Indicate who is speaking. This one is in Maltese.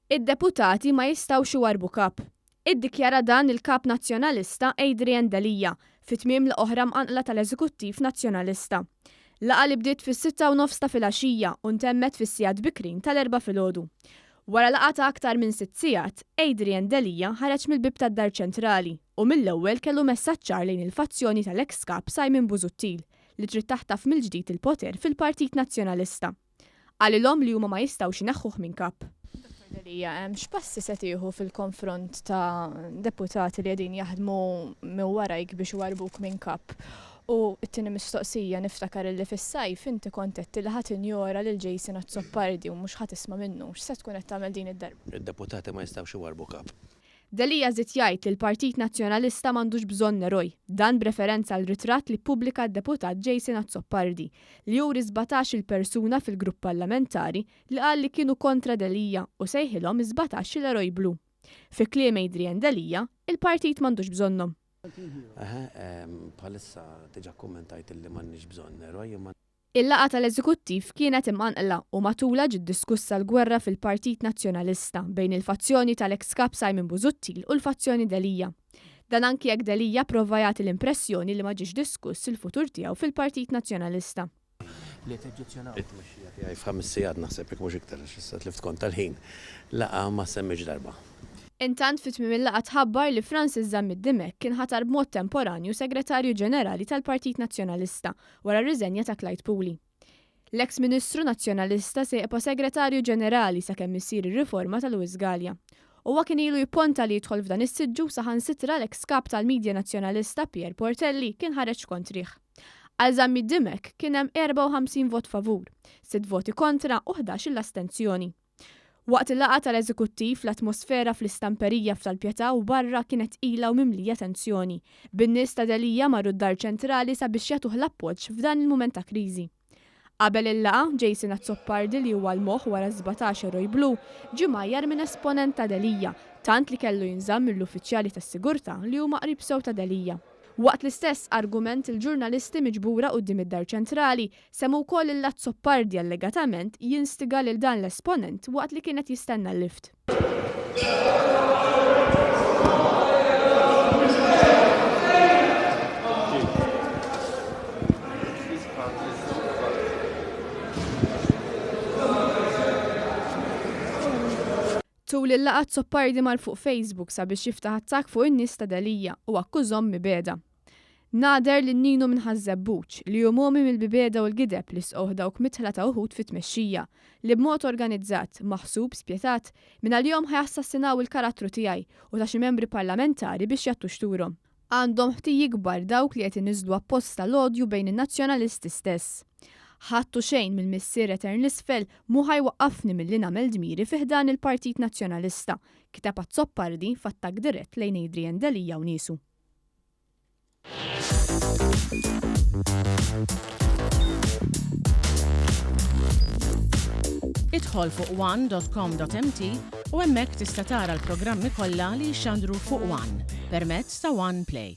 Speaker 1: Id-deputati ma jistgħux iwarrbu kap. Iddikjara dan il-Kap Nazzjonalista Adrian Delia fi tmiem laqgħa oħra mqanqla tal-Eżekuttiv Nazzjonalista. Laqgħa li bdiet fis-sitta u nofs ta' filgħaxija u ntemmet fis-sigħat bikrin tal-Erbgħa filgħodu. Wara laqgħa ta' aktar minn sitt sigħat, Adrian Delia ħareġ mill-bieb tad-Dar Ċentrali u mill-ewwel kellu messaġġ ċar lejn il-fazzjoni tal-eks Kap Simon Busuttil li trid taħtaf mill-ġdid il-poter fil-Partit Nazzjonalista. Qalilhom li huma ma jistgħux ineħħuh minn kap. Dottor Delia, x'passi se tieħu fil-konfront ta' deputati li qegħdin jaħdmu minn warajk biex iwarrbuk minn kap? U t-tieni mistoqsija, niftakar illi fis-sajf inti kont għedt li ħa tinjora lil Jason Azzopardi u mhux ħa tisma' minnu. X'se tkun qed tagħmel din id-darba?
Speaker 2: Id-deputati ma jistgħux iwarrbu kap.
Speaker 1: Delia żied jgħid li l-Partit Nazzjonalista m'għandux bżonn eroj. Dan b'referenza għal ritratt li ppubblika d-Deputat Jason Azzopardi, li juri sbatax-il persuna fil-grupp parlamentari li qal li kienu kontra Delia u sejħilhom is-sbatax-il eroj blu. Fi kliem Adrian Delia, il-partit m'għandux bżonnhom.
Speaker 2: Eħe, bħalissa diġà kkummentajt illi m'għandniex bżonn eroj imma.
Speaker 1: Il-laqgħa tal-Eżekuttiv kienet imqanqla u matulha ġiet diskussa l-gwerra fil-Partit Nazzjonalista bejn il-fazzjoni tal-eks Kap Simon Busuttil u l-fazzjoni Delia. Dan anki jekk Delia prova jagħti l-impressjoni li ma ġiex diskuss il-futur tiegħu fil-Partit Nazzjonalista.
Speaker 2: Li teġġezzjonaw. It-tmexxija tiegħi f'ħames sigħat naħseb jekk mhux iktar għax issa tlift kont tal-ħin. Laqgħa ma semmiex darba.
Speaker 1: Intant fi tmiem il-laqgħa tħabbar li Francis Zammit Dimech kien ħatar b'mod temporanju Segretarju Ġenerali tal-Partit Nazzjonalista wara r-riżenja ta' Clyde Puli. L-eks Ministru Nazzjonalista se jibqa' Segretarju Ġenerali sakemm issir ir-riforma ta' Louis Galea. Huwa kien ilu jipponta li jidħol f'dan is-siġġu u saħansitra l-eks Kap tal-media Nazzjonalista Pierre Portelli kien ħareġ kontrih. Għal Zammit Dimech kien hemm 54 vot favur, sitt voti kontra u ħdax-il astenzjoni. Waqt il-laqgħa tal-Eżekuttiv, l-atmosfera fl-istamperija f'Tal-Pietà u barra kienet tqila u mimlija tensjoni, bin-nies ta' Delia marru d-Dar Ċentrali sabiex jagħtuh l-appoġġ f'dan il-mument ta' kriżi. Qabel il-laqgħa, Jason Azzopardi li huwa l-moħħ wara s-17 eroj blu, ġie mgħajjar minn esponent ta' Delia, tant li kellu jinżamm mill-uffiċjali tas-sigurtà li huma qrib sew ta' Delia. Waqt l-istess argument, il-ġurnalisti miġbura quddiem id-Dar Ċentrali Semma wkoll lil Azzopardi allegatament jinstiga lil dan l-esponent waqt li kien qed jistenna l-lift. Tul il-laqgħa Azzopardi mar fuq Facebook sabiex jiftaħ attakk fuq in-nies ta' Delia u akkużhom mibegħda. Nagħder lil Ninu minn Ħaż-Żebbuġ, li hu mogħmi mill-bibegħda u l-gideb li sqewh dawk midħla ta' uħud fit-tmexxija, li b'mod organizzat, maħsub, spjetat, mingħalihom ħa jassassinaw il-karattru tiegħi u ta' xi membri parlamentari biex jgħattu xturhom. Għandhom ħtiji kbar dawk li qed iniżżlu apposta l-odju bejn in-Nazzjonalisti stess. Ħadd u xejn mill-Missier Etern l-Isfel mhu ħa jwaqqafni milli nagħmel dmiri fi ħdan il-Partit Nazzjonalista, kiteb Azzopardi f'attakk dirett lejn Adrian Delia u niesu.
Speaker 3: Idħol fuq one.com.mt u hemmhekk tista' tara l-programmi kollha li jixxandru fuq One permezz ta' One Play.